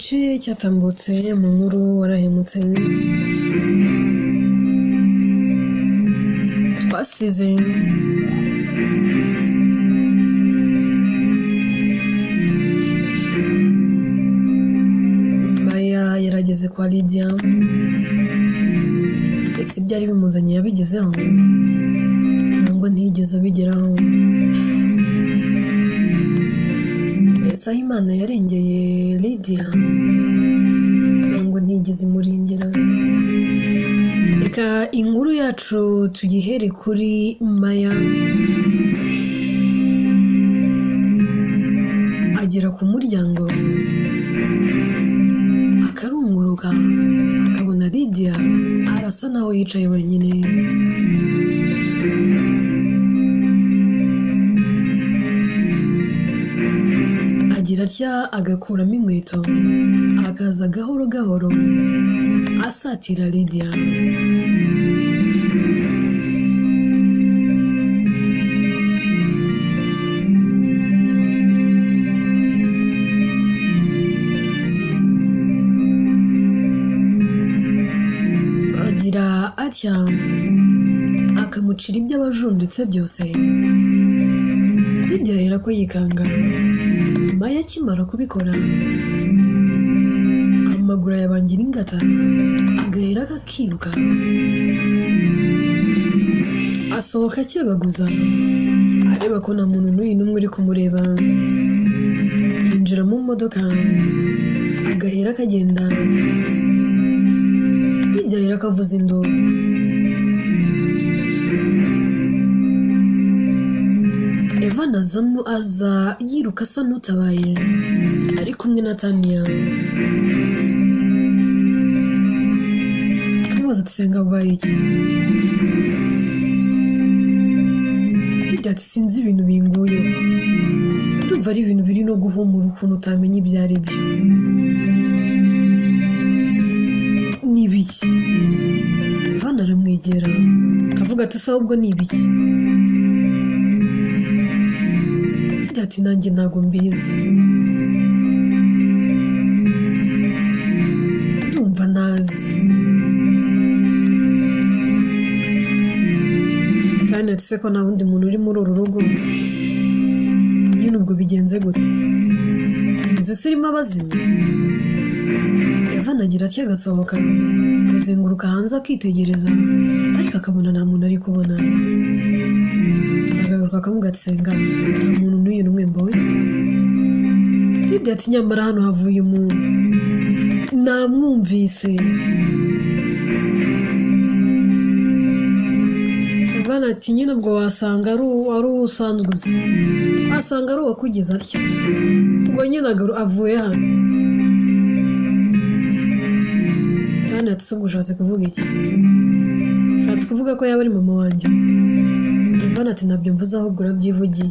Gice cyatambutse mu nkuru warahemutse twasize Maya yarageze kwa Lydia. Ese ibyari bimuzanye yabigezeho nangwa ntiyigeze abigeraho? Ese aho Imana yarengeye Lydia nangwa ntiyigeze imurengera? Reka inkuru yacu tuyihere kuri Maya. Agera ku muryango akarunguruka akabona Lydia arasa naho yicaye wenyine. Agira atya agakuramo inkweto akaza gahoro gahoro asatira Lydia. Agira atya akamucira ibyo abajunditse byose. Lydia ahera ko yikanga. Maya akimara kubikora amaguru ayabangira ingata agahera akakiruka asohoka akebaguza areba ko nta muntu n'uyu n'umwe uri kumureba. Yinjira mu modoka agahera akagenda. Lydia ahera akavuza induru. Evan aza yiruka asa n'utabaye ari kumwe na Tania. Akamubaza ati senga ubaye iki? Lydia ati sinzi ibintu binguye, ndumva ari ibintu biri no guhumura ukuntu utamenya ibyo ari byo. Ni ibiki? Evan aramwegera akavuga ati se ahubwo ni ibiki? Lydia ati nanjye ntabwo mbizi, ndumva ntazi. Tania ati se ko nta wundi muntu uri muri uru rugo, nyine ubwo bigenze gute? Inzu se irimo abazimu? Evan agira atya agasohoka akazenguruka hanze akitegereza ariko akabona nta muntu ari kubona. Aragaruka akamubwira ati senga nta muntu n'uyu n'umwe mbonye. Lydia ati nyamara hano havuye umuntu namwumvise. Evan ati nyine ubwo wasanga ari uwo usanzwe uzi, wasanga ari uwakugize atyo, ubwo nyine avuye hano. Tania ati ubwo ushatse kuvuga iki? Ushatse kuvuga ko yaba ari mama wanjye? Evan ati ntabyo mvuze ahubwo urabyivugiye,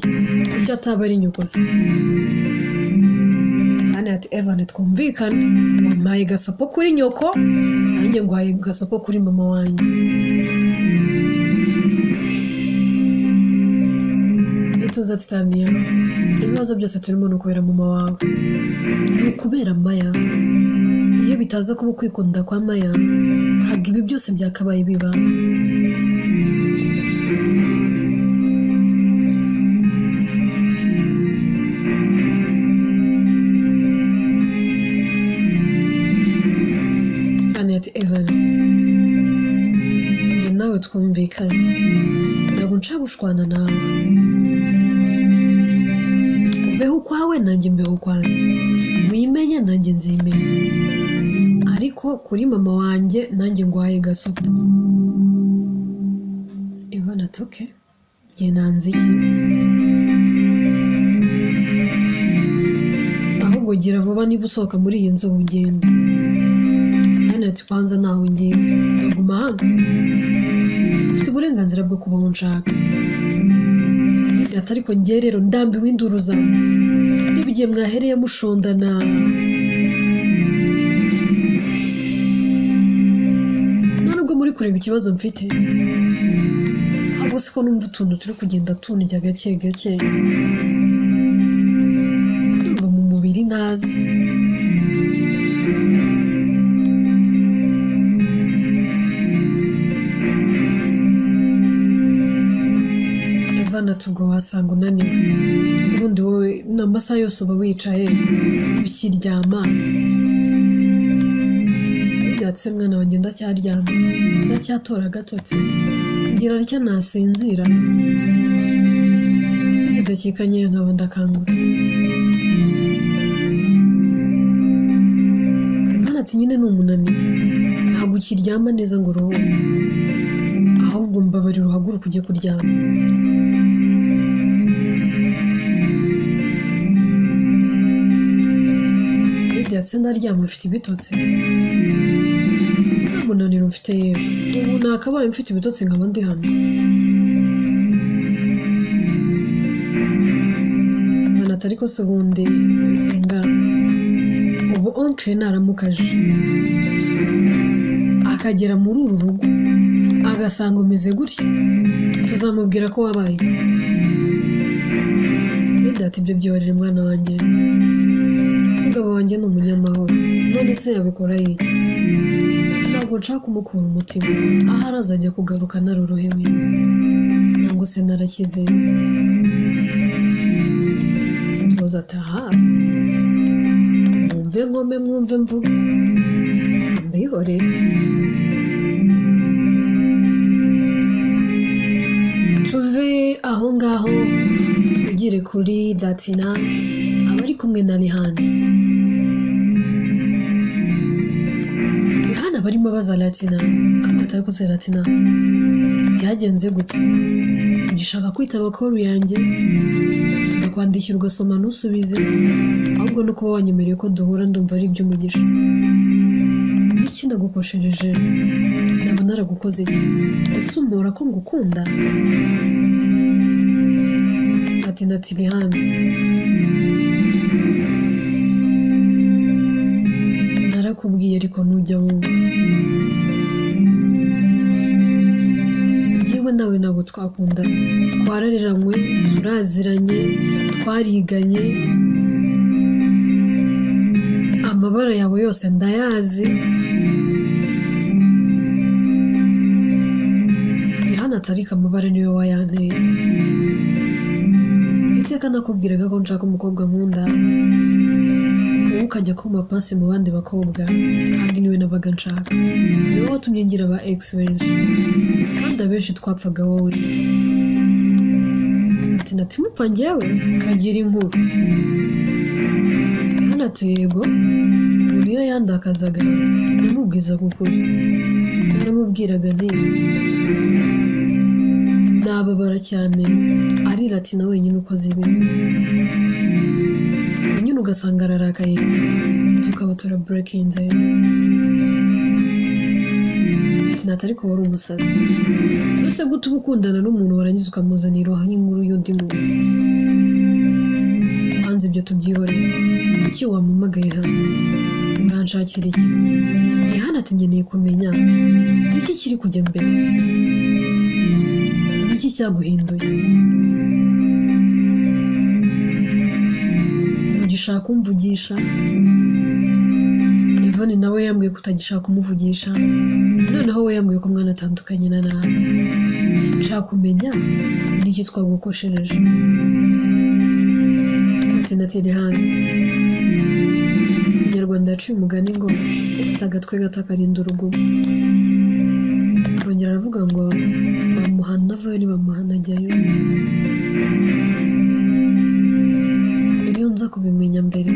kuki ataba ari nyoko se? Tania ati Evan twumvikane, wampaye gasopo kuri nyoko nanjye nguhaye gasopo kuri mama wanjye. Ituze ati Tania ibibazo byose turimo ni ukubera mama wawe, ni ukubera Maya. Iyo bitaza kuba ukwikunda kwa Maya ntabwo ibi byose byakabaye biba. Tania ati Evan njye nawe twumvikane, ntabwo nshaka gushwana nawe, ubeho ukwawe nanjye mbeho ukwanjye, wimenye nanjye nzimenya, ariko kuri mama wanjye nanjye nguhaye gasopo. Evan ati okay, njye nanze iki? Ahubwo gira vuba niba usohoka muri iyi nzu ugende. Tania ati kwanza ntaho ngiye, ndaguma hano, mfite uburenganzira bwo kubaho nshaka. Lydia ati ariko njye rero ndambiwe induru zawe, niba igihe mwahereye mushondana nta nubwo muri kureba ikibazo mfite, ahubwo siko numva utuntu turi kugenda tundya gake gake, ndumva mu mubiri ntazi. Evan ati ubwo wasanga unaniwe, ubundi wowe ni amasaha yose uba wicaye ukiryama. Lydia ati se mwana wanjye ndacyaryama, ndacyatora agatotsi, ngira ntya nasinzira nk'idakika nkeya nkaba ndakangutse. Evan ati nyine ni umunaniro, ntabwo ukiryama neza ngo uruhuke, ahubwo mbabarira uhaguruke ujye kuryama. Lydia ati se ndaryama mfite ibitotsi, nta munaniro mfite yewe, ubu nakabaye mfite ibitotsi nkaba ndi hano. Evan ati ariko se ubundi senga, ubu oncle naramukaje akagera muri uru rugo agasanga umeze gutyo, tuzamubwira ko wabaye iki? Lydia ati ibyo byihorere mwana wanjye, umugabo wanjye ni umunyamahoro, none se yabikora iki? Ntabwo nshaka kumukura umutima, ahari azajya kugaruka narorohewe, ntabwo se narakize. Tuza ati aha, mwumve nkome mwumve mvuge, mbihorere. Tuve aho ngaho twigire kuri Datina abari kumwe na Rihana. Rihana barimo baza Latina, kamata ariko se Latina byagenze gute? Ugishaka kwitaba call yanjye, ndakwandikira ugasoma ntusubize, ahubwo no kuba wanyemereye ko duhura ndumva ari iby'umugisha. Niki ndagukoshereje? Naba naragukoze iki? Ese umpora ko ngukunda? Latina ati Rihana, narakubwiye ariko ntujya wumva. Njyewe nawe ntabwo twakundana, twarareranywe, turaziranye, twariganye, amabara yawe yose ndayazi. Rihana ati ariko amabara niyo wayanteye. Iteka nakubwiraga ko nshaka umukobwa nkunda, wowe ukajya kumpa pasi mu bandi bakobwa, kandi niwe nabaga nshaka. Niwe watumye ngira aba ex benshi, kandi abenshi twapfaga wowe. Ati natimupfa njyewe kagira inkuru. Rihana ati yego, ubu niyo yandakazaga namubwizaga ukuri, naramubwiraga nti nababara cyane ari Latina wenyine ukoze ibi, nyine ugasanga ararakaye, tukaba turabreakinze. Latina ati ariko wari umusazi, ese gute uba ukundana n'umuntu warangiza ukamuzanira inkuru y'undi muntu? Kwanza ibyo tubyihorere, kuki wampamagaye hano? Uranshakira iki? Rihana ati nkeneye kumenya iki kiri kujya mbere, iki cyaguhinduye? Ntugishaka kumvugisha? Evan nawe yambwiye ko utagishaka kumuvugisha, noneho we yambwiye ko mwana atandukanye na nabi. Nshaka kumenya niki twagukoshereje. Ati ati Rihana, Umunyarwanda yaciye umugani ngo ufite agatwe gato akarinda urugomo. Arongera aravuga ngo bamuhana avayo ntibamuhana ajyayo. Iyo nza kubimenya mbere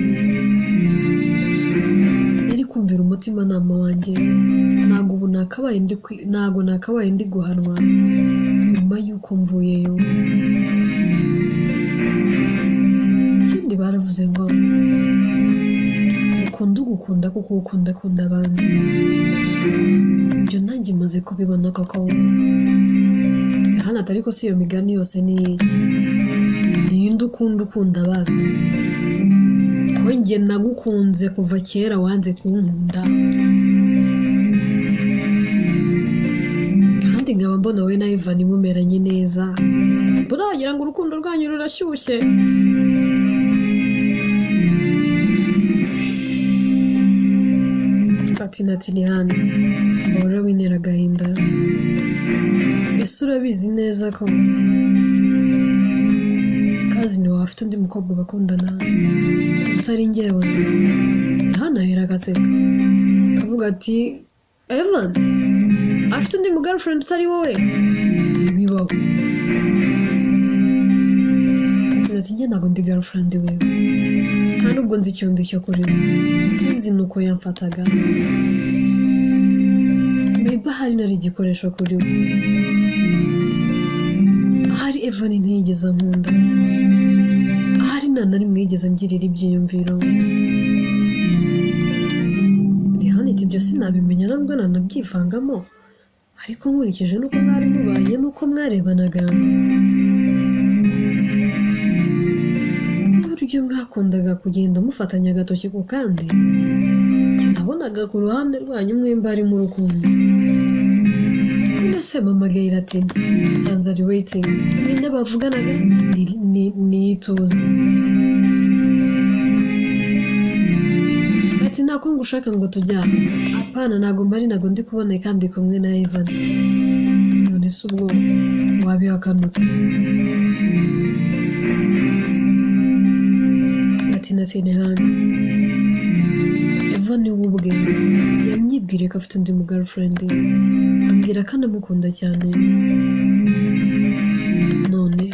nari kumvira umutimanama wanjye, ntabwo ubu ntabwo nakabaye ndi guhanwa nyuma y'uko mvuyeyo. Ikindi baravuze ngo ukunda ugukunda kuko ukunda akunda abandi. Ibyo nanjye maze kubibona koko. Rihana ati ariko si iyo migani yose ni iyiki? Ninde ukunda ukunda abandi? Ko njye nagukunze kuva kera wanze kunkunda, kandi nkaba mbona wowe na Ivan mumeranye neza, mbona wagira ngo urukundo rwanyu rurashyushye. Ati Rihana, mbabura wintera agahinda, ese urabizi neza ko kazini wawe afite undi mukobwa bakundana utari njyewe? Rihana ahera agaseka akavuga ati Evan afite undi mu girlfriend utari wowe? Ntibibaho. Ati njye ntabwo ndi girlfriend wewe, nta nubwo nzi icyo ndi cyo kuri we, sinzi nuko yamfataga, maybe ahari nari igikoresho kuri we, ahari Evan ntiyigeze ankunda, ahari nta na rimwe yigeze angirira ibyiyumviro. Rihana iti ibyo sinabimenya nubwo nanabyivangamo, ariko nkurikije n'uko mwari mubanye n'uko mwarebanaga, n'uburyo mwakundaga kugenda mufatanya agatoki ku kandi, njye nabonaga ku ruhande rwanyu mwembi harimo urukundo. None se mama Gail ati nsanze ari waiting, ninde bavuganaga? Ni Ituze. Ati ntako ngushaka ngo tujyane. Apana, ntago mpari, ntago ndi kubona kandi kumwe na Evan. None se ubwo wabihakana ute? Ati Rihana, Evan we ubwe yamyibwiriye ko afite undi mu girlfriend, ambwira ko anamukunda cyane. None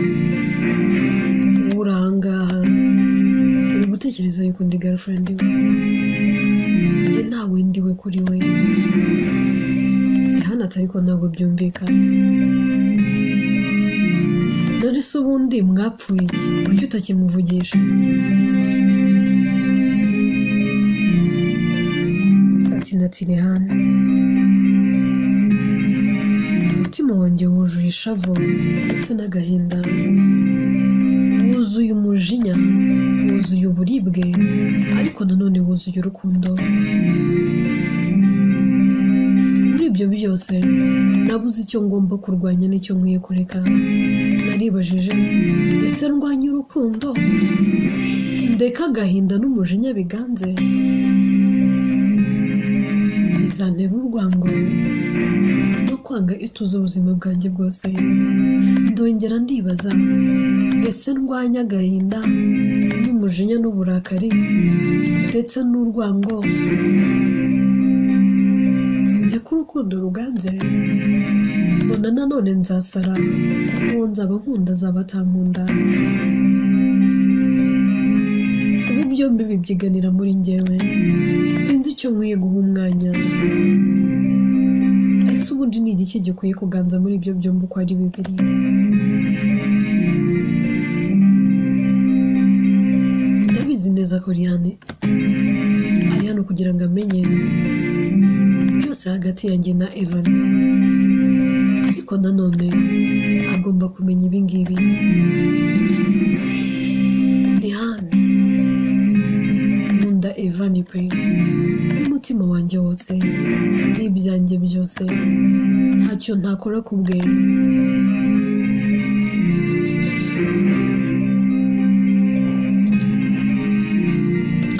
wowe uri ahangaha uri gutekereza yuko undi girlfriend we, njye ntawe ndiwe kuri we. Rihana ati ariko ntabwo byumvikana. None se ubundi mwapfuye iki? Kuki utakimuvugisha? Ati Rihana, umutima wanjye wuzuye ishavu ndetse n'agahinda, wuzuye umujinya, wuzuye uburibwe, ariko nanone wuzuye urukundo. Muri ibyo byose nabuze icyo ngomba kurwanya n'icyo nkwiye kureka. Naribajije, ese ndwanya urukundo ndeka agahinda n'umujinya biganze, bizantera urwango no kwanga ituze ubuzima bwanjye bwose. Ndongera ndibaza, ese ndwanya agahinda n'umujinya n'uburakari ndetse n'urwango, ndeka urukundo ruganze? Mbona nanone nzasara, kuko uwo nzaba nkunda azaba atankunda. Ubu byombi bibyiganira muri njyewe, sinzi icyo nkwiye guha umwanya. Ese ubundi ni igiki gikwiye kuganza muri ibyo byombi uko ari bibiri? Ndabizi neza ko Rihana ari hano kugira ngo amenye byose hagati yanjye na Evan, ariko nanone agomba kumenya ibi ngibi. Rihana, nkunda Evan pe, n'umutima wanjye wose n'ibyanjye byose, ntacyo ntakora ku bwe.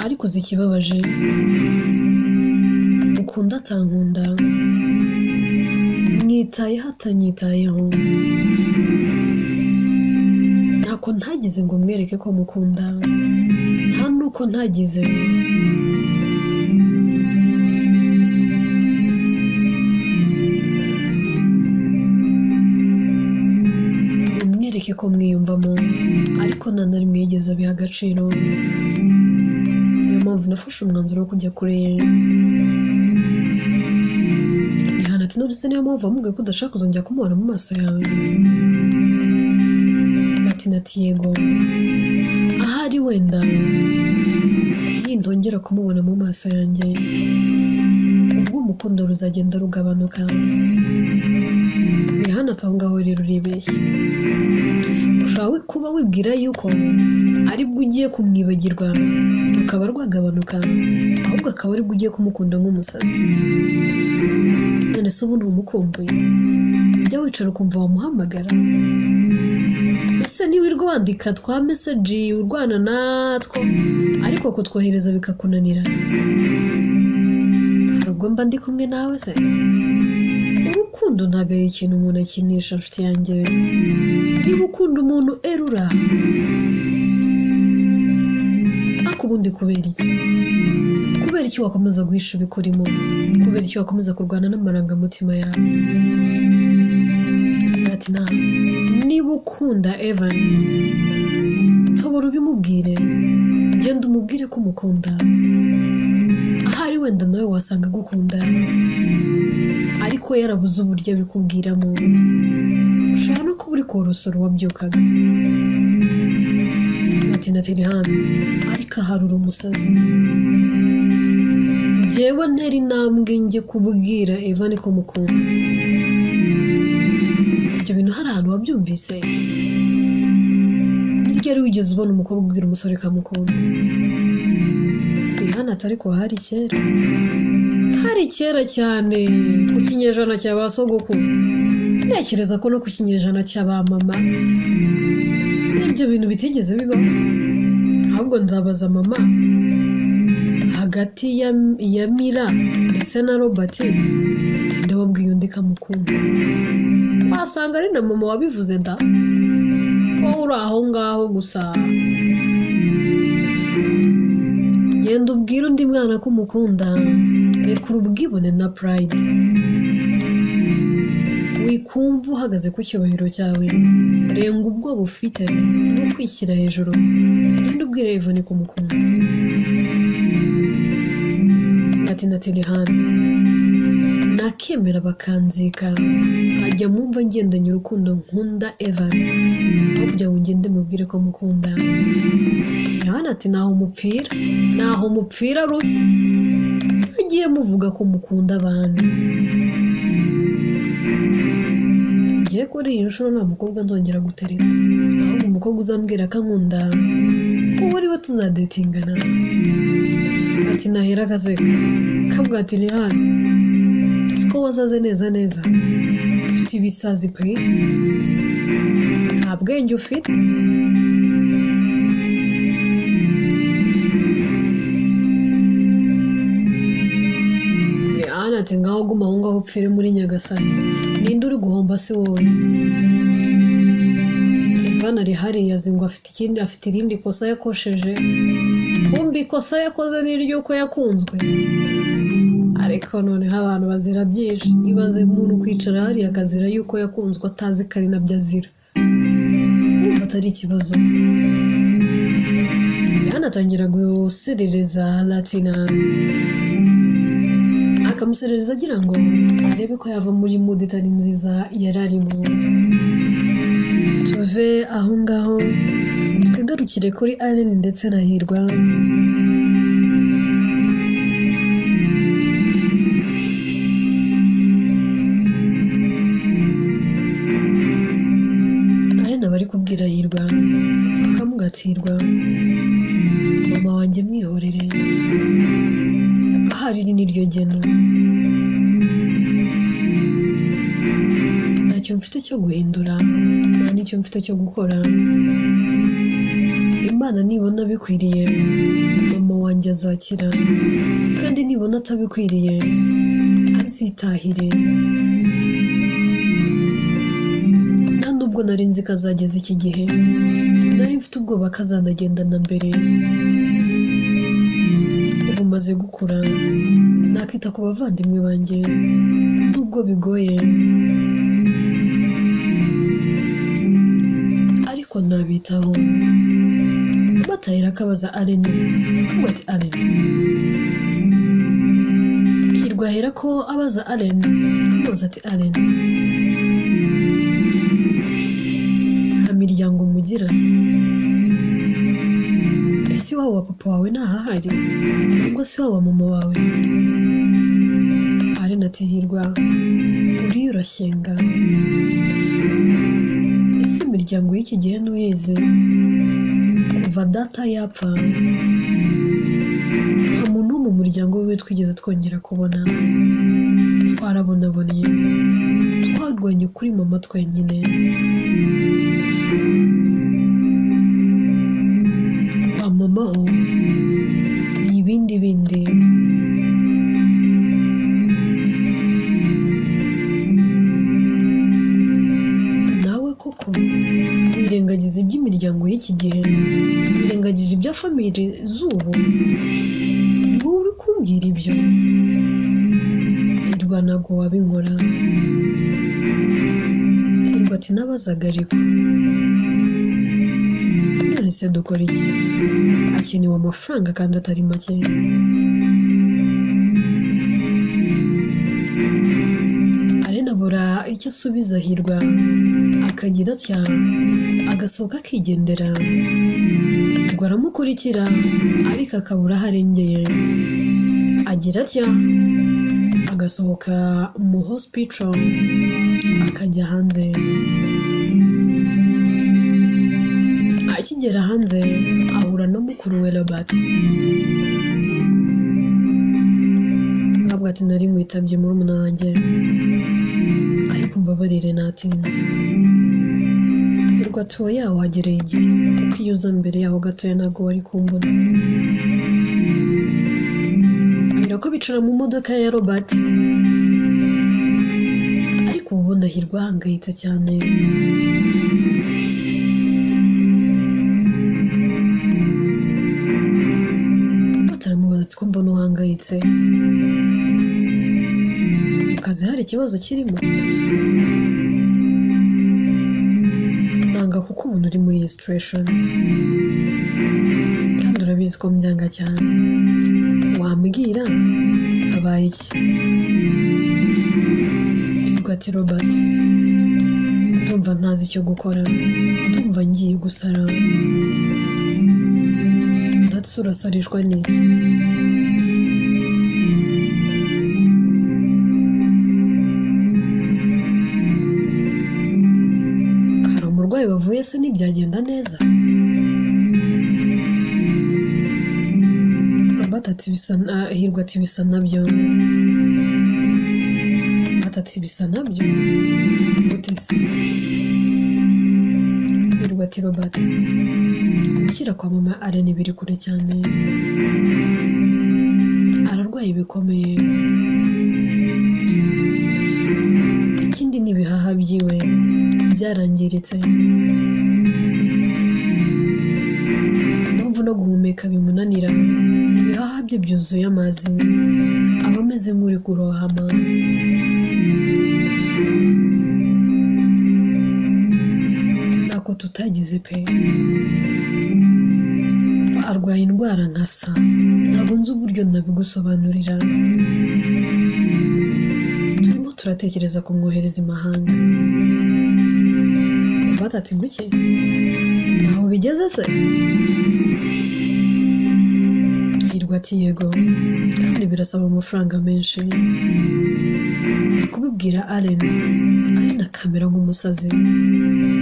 Ariko uzi ikibabaje, ukunda atankunda, mwitayeho atanyitayeho, ntako ntagize ngo mwereke ko mukunda, nta nuko ntagize. Mwereke ko mwiyumvamo, ariko nta na rimwe yigeze abiha agaciro. Niyo mpamvu nafashe umwanzuro wo kujya kure ye. Rihana ati none se niyo mpamvu wamubwiye ko udashaka kuzongera kumubona mu maso yawe? Ati yego, ahari wenda nintongera kumubona mu maso yanjye, ubwo umukundo ruzagenda rugabanuka. Rihana ati aho ngaho rero uribeshya, ushobora kuba wibwira yuko aribwo ugiye kumwibagirwa rukaba rwagabanuka, ahubwo akaba aribwo ugiye kumukunda nk'umusazi. None se ubundi umukumbuye, ujya wicara ukumva wamuhamagara? Ese ntiwirirwa wandika twa meseji urwana natwo, ariko kutwohereza bikakunanira? Hari Ubwo mba ndi kumwe nawe se? Urukundo ntabwo ari ikintu umuntu akinisha nshuti yanjye. Niba ukunda umuntu erura. Ariko ubundi kubera iki? Kubera iki wakomeza guhisha ibikurimo? Kubera iki wakomeza kurwana n'amarangamutima yawe? Ati na niba ukunda Evan, tobora ubimubwire, genda umubwire ko umukunda. Ahari wenda nawe wasanga agukunda, ariko yarabuze uburyo abikubwiramo. Ushobora no kuba uri korosora uwabyukaga. Ati Nathan, ariko ahari uri umusazi. Jyewe ntera intambwe njye kubwira Evan ko mukunda. Ibyo bintu hari ahantu wabyumvise? Ni ryari wigeze ubona umukobwa ubwira umusore ko amukunda? Rihanna ati ariko hari kera. Hari kera cyane ku kinyejana cya ba sogokuru. Ntekereza ko no ku kinyejana cya ba mama ibyo bintu bitigeze bibaho. Ahubwo nzabaza mama hagati ya Mira ndetse na Robert, ninde wabwiye undi ko amukunda? Wasanga ari na mama wabivuze da, wowe uri aho ngaho gusa. Genda ubwire undi mwana ko umukunda, rekura ubwibone na pride. Wikumva uhagaze ku cyubahiro cyawe, renga ubwoba ufite no kwishyira hejuru. Genda ubwire Evan ko umukunda. Ati Nathan, nakemera bakanzika nkajya mumva ngendanye urukundo nkunda Evan, aho kugira ngo ngende mubwire ko mukunda. Yohana ati naho mupfira, naho mupfira rubi, agiye muvuga ko mukunda abantu. Ngiye kuri iyi nshuro nta mukobwa nzongera gutereta, ahubwo umukobwa uzambwira ko ankunda uwo ari we tuzadetingana. Ati nahera akaseka kabwa ati Rihana, siko wasaze neza neza, ufite ibisazi pe, nta bwenge ufite. Rihana ati ngaho guma aho ngaho upfire muri Nyagasani, ninde uri guhomba si wowe? Evan ari hariya azi ngo afite ikindi, afite irindi kosa yakosheje. Kumbi ikosa yakoze ni iry'uko yakunzwe. Ariko noneho abantu bazira byinshi. Ibaze umuntu kwicara hariya akazira yuko yakunzwe atazi ko ari nabyo azira. Urumva atari ikibazo. Yanatangira guserereza Latina, akamuserereza agira ngo arebe ko yava muri mood itari nziza yari arimo. Tuve aho ngaho twigarukire kuri Allen ndetse na Hirwa. Allen aba ari kubwira Hirwa, akamugatirwa, mama wanjye mwihorere, ahari iri niryo geno, ntacyo mfite cyo guhindura, nta n'icyo mfite cyo gukora. Imana nibona bikwiriye mama wanjye azakira, kandi nibona atabikwiriye azitahire. Nta nubwo nari nzi ko azageza iki gihe, nari mfite ubwoba ko azanagendana mbere. Ubu maze gukura, nakita ku bavandimwe banjye nubwo bigoye, ariko nabitaho. Batahira akabaza Allen, akavuga ati Allen. Hirwa ahera ko abaza Allen, akamubaza ati Allen, nta miryango mugira? Ese iwabo wa papa wawe ntahahari? Nubwo se iwabo wa mama wawe? Allen ati Hirwa, uriya urashyenga. Ese imiryango y'iki gihe ntuyizi? Kuva data yapfa, nta muntu wo mu muryango wiwe twigeze twongera kubona. Twarabonabonye, twarwanye kuri mama twenyine. Kwa mama ho ni ibindi bindi. iby'imiryango y'iki gihe, wirengagije ibya family z'ubu, ni wowe uri kumbwira ibyo? Hirwa ntabwo wabinkora. Hirwa ati nabazaga ariko. None se dukora iki? Hakenewe amafaranga kandi atari make. Alene abura icyo asubiza Hirwa, akagira atya agasohoka akigendera. Hirwa aramukurikira ariko akabura aho arengeye. Agira atya agasohoka mu hospital akajya hanze. Akigera hanze ahura na mukuru we Robert. Aravuga ati nari nkwitabye murumuna wanjye, ariko umbabarire natinze. Hirwa ati oya wahagereye igihe, kuko iyo uza mbere yaho gatoya ntabwo wari kumbona. Ahera ko bicara mu modoka ya Robert, ariko uba ubona Hirwa ahangayitse cyane. Robert aramubaza ati ko mbona uhangayitse, mu kazi hari ikibazo kirimo? Nanga kuko umuntu uri muri iyi situation, kandi urabizi ko mbyanga cyane. Wambwira habaye iki? Hirwa ati Robert, ndumva ntazi icyo gukora, ndumva ngiye gusara. Ndetse urasarishwa n'iki? Hari umurwayi wavuye se ntibyagenda neza? Robert ati bisa na, Hirwa ati bisa nabyo. Robert ati bisa nabyo gute se? Hirwa ati Robert, gukira kwa mama Alene biri kure cyane, ararwaye bikomeye, ikindi n'ibihaha byiwe byarangiritse, impamvu no guhumeka bimunanira, ibihaha bye byuzuye amazi, aba ameze nk'uri kurohama. Ntako tutagize pe, arwaye indwara nka sa, ntabwo nzi uburyo nabigusobanurira. Turimo turatekereza kumwohereza imahanga. Robert ati nguki? Ntaho bigeze se? Hirwa ati yego, kandi birasaba amafaranga menshi. Kubibwira Alene, Alene akamera nk'umusazi.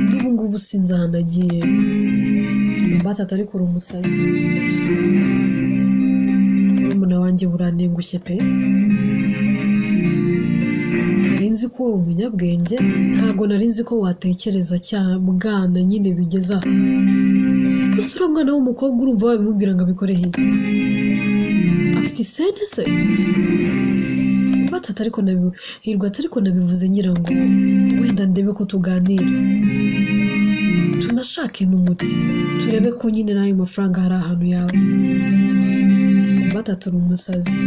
N'ubu ngubu sinzi ahantu agiye. Robert ati ariko uri umusazi. Murumuna wanjye burantengushye pe. Nari nzi ko uri umunyabwenge, ntago nari nzi ko watekereza cya bwana nyine bigeze aha. Ese uriya mwana w'umukobwa urumva wabimubwira ngo abikore iki? Afite isene se? Robert ati ariko Hirwa ati ariko nabivuze ngira ngo wenda ndebe ko tuganira, tunashake n'umuti, turebe ko nyine n'ayo mafaranga hari ahantu yawe. Robert ati uri umusazi.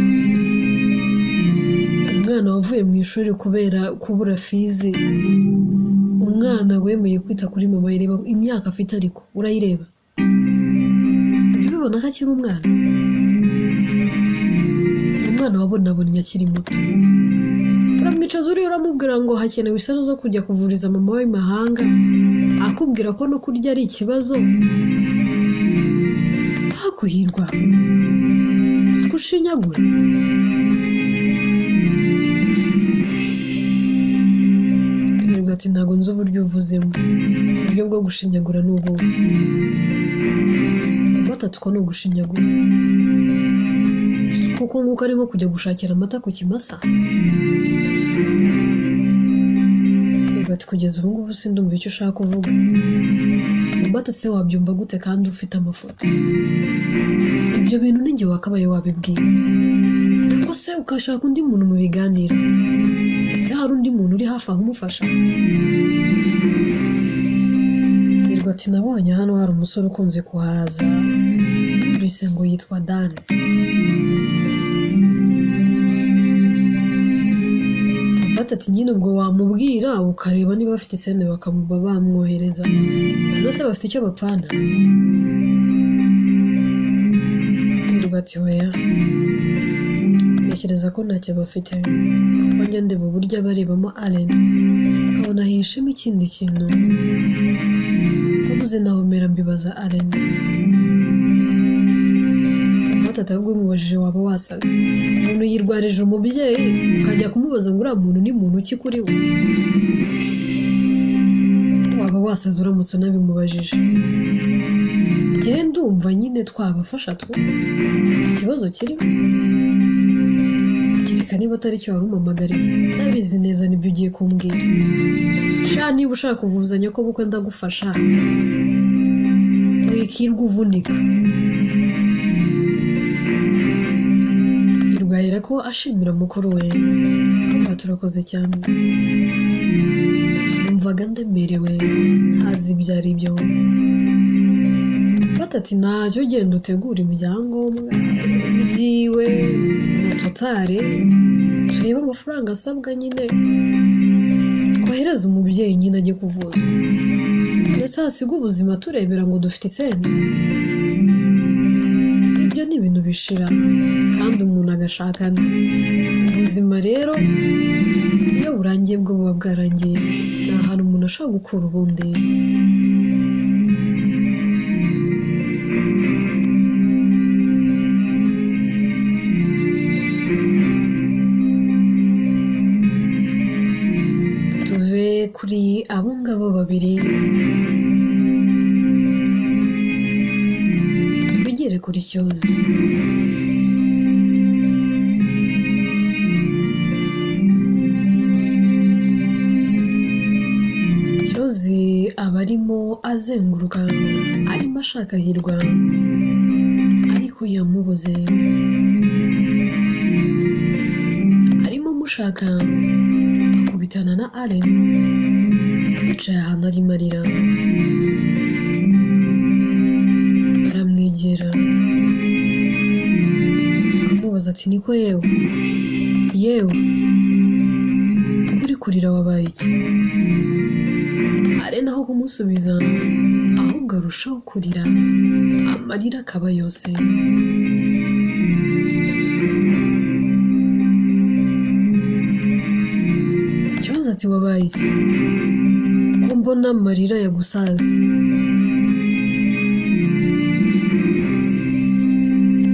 Umwana wavuye mu ishuri kubera kubura fizi, umwana wemeye kwita kuri mama, reba imyaka afite ariko urayireba, ujya ubibona ko akiri umwana? Umwana wabonabonye akiri muto. Uramwicaza uriya uramubwira ngo hakenewe isano zo kujya kuvuriza mama we imahanga, akubwira ko no kurya ari ikibazo. Hakuhirwa siko ushinyagura. Hirwa ati ntabwo nzi uburyo uvuzemo, uburyo bwo gushinyagura ni ubuhe? Robert ati uko ni ugushinyagura, kuko nguko ari nko kujya gushakira amata ku kimasa. Hirwa ati kugeza ubu ngubu sindumva icyo ushaka kuvuga. Robert se wabyumva gute kandi ufite amafoto? Ibyo bintu ni njye wakabaye wabibwiye, ntabwo se ukashaka undi muntu mubiganira? Ese hari undi muntu uri hafi aho umufasha? Hirwa Hirwa ati nabonye hano hari umusore ukunze kuhaza, numvise ngo yitwa Dan. Robert ati nyine ubwo wamubwira ukareba niba afite isente bakamuba bamwohereza, none bafite icyo bapfana? Hirwa ati oya, ntekereza ko ntacyo bafite, kuko njya ndeba uburyo abarebamo Allen nkabona hihishemo ikindi kintu. Nabuze naho mera mbibaza Allen. Robert ati ahubwo umubajije waba wasaze, umuntu yirwarije umubyeyi ukajya kumubaza ngo uriya muntu ni muntu ki kuri we? Waba wasaze uramutse unabimubajije. Njye ndumva nyine twabafasha two, ikibazo kirimo kereka niba atari cyo wari umpamagariye, ndabizi neza nibyo ugiye kumbwira. Sha niba ushaka kuvuza nyokobukwe ndagufasha, wikirwa uvunika. Hirwa ahera ko ashimira mukuru we, akamuha turakoze cyane, numvaga ndemerewe ntazi ibyo ari byo. Robert ati ntacyo, ugenda utegura ibyangombwa byiwe mutotare, turebe amafaranga asabwa nyine twohereze umubyeyi nyine ajye kuvuzwa, ndetse hasiga ubuzima turebera ngo dufite isente. Ibyo ni ibintu bishira kandi umuntu agashaka andi. Ubuzima rero iyo burangiye bwo buba bwarangiye, ni ahantu umuntu ashobora gukura ubundi. Tuve kuri abo ngabo babiri twigire kuri Cyozi. Cyozi aba arimo azenguruka, arimo ashaka Hirwa ariko yamubuze, arimo amushaka akubitana na Allen yicaye ahantu arimo arira, aramwegera akamubaza ati niko yewe yewe kuri kurira wabaye iki? Allen aho kumusubiza ahubwo arushaho kurira, amarira akaba yose. Cyozi ati wabaye iki? Ko mbona amarira yagusaze?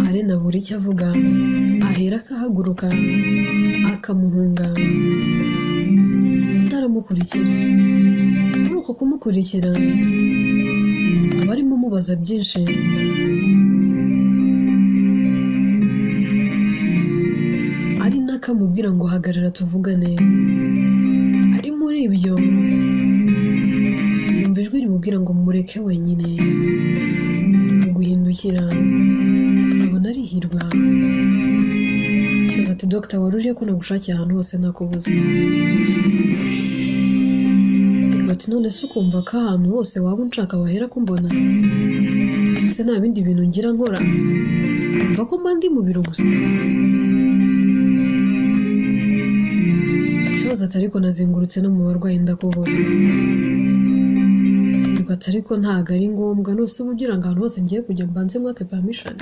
Allen abura icyo avuga, ahera akahaguruka akamuhunga, undi aramukurikira. Muri uko kumukurikira aba arimo amubaza byinshi, ari n'akamubwira ngo hagarara tuvugane. Ari muri ibyo yumva ijwi rimubwira ngo mureke wenyine. Mu guhindukira abona ari Hirwa. Cyozi ati dogita wari urihe ko nagushakiye ahantu hose nakubuze? Hirwa ati none se ukumva ko ahantu hose waba unshaka wahera kumbona? Ese nta bindi bintu ngira nkora? Umva ko mba ndi mu biro gusa? Cyozi ati ariko nazengurutse no mu barwayi ndakubura. Hirwa ati ariko ntago ari ngombwa, nose uba ugira ngo ahantu hose ngiye kujya mbanze mwake permission?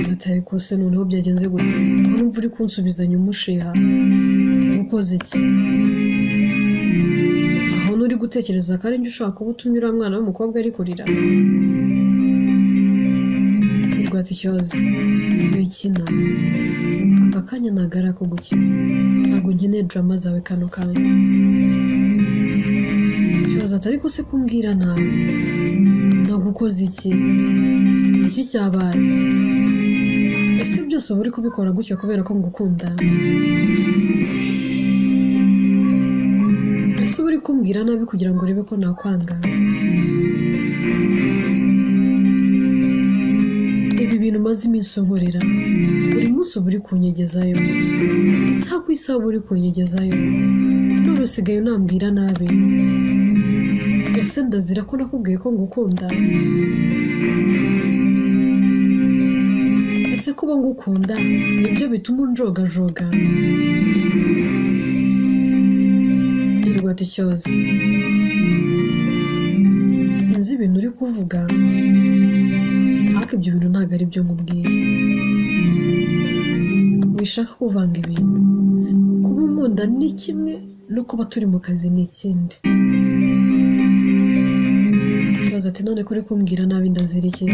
Cyozi ati ariko se noneho byagenze gute? Ko numva uri kunsubizanya umushiha, ukoze iki? Aho nturi gutekereza ko ari njye ushaka kuba utumye uriya mwana w'umukobwa ari kurira? Hirwa ati Cyozi wikina, aka kanya ntago ari ako gukina, ntago nkeneye drama zawe kano kanya. Cyozi ati ariko se kumbwira nabi, nagukoze iki? Iki cyabaye? Ese byose uba uri kubikora gutya kubera ko ngukunda? Ese uba uri kumbwira nabi kugira ngo urebe ko nakwanga? Ibi bintu umaze iminsi unkorera, buri munsi uba uri kunyegezayo, isaha ku isaha uba uri kunyegezayo, none usigaye unambwira nabi. Ese ndazira ko nakubwiye ko ngukunda? Ese kuba ngukunda nibyo bituma unjogajoga? Hirwa ati Cyozi, sinzi ibintu uri kuvuga, ariko ibyo bintu ntabwo ari byo nkubwiye. Wishaka kuvanga ibintu. Kuba unkunda ni kimwe no kuba turi mu kazi ni ikindi. Cyozi ati none ko uri kumbwira nabi ndazira iki?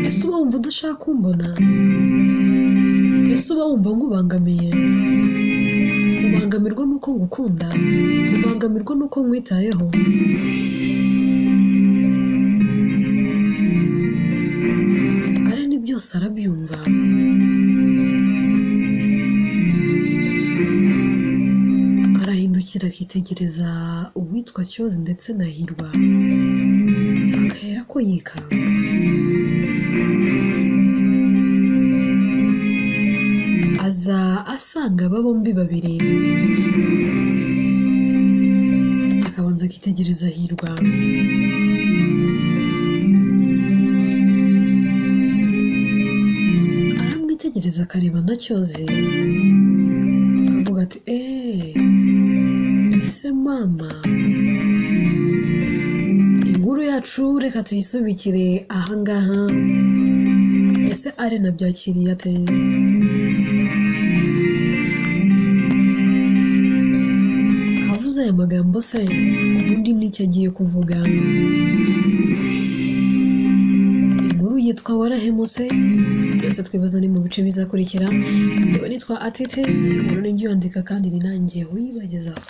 Ese uba wumva udashaka kumbona? Ese uba wumva nkubangamiye? Ubangamirwa n'uko ngukunda? Ubangamirwa n'uko nkwitayeho? Areni byose arabyumva. Arahindukira akitegereza uwitwa Cyozi ndetse na Hirwa, agahera ko yikanga. Aza asanga aba bombi babiri, akabanza akitegereza Hirwa. Aramwitegereza akareba na Cyozi, akavuga ati ese mama. Inkuru yacu reka tuyisubikire ahangaha. Ese Arena byakiriye ate? Kavuze aya magambo se ubundi n'icyo agiye kuvuga? Inkuru yitwa Warahemutse, byose twibaza ni mu bice bizakurikira. Njyewe nitwa Atete, inkuru ni njye uyandika kandi ni nanjye uyibagezaho.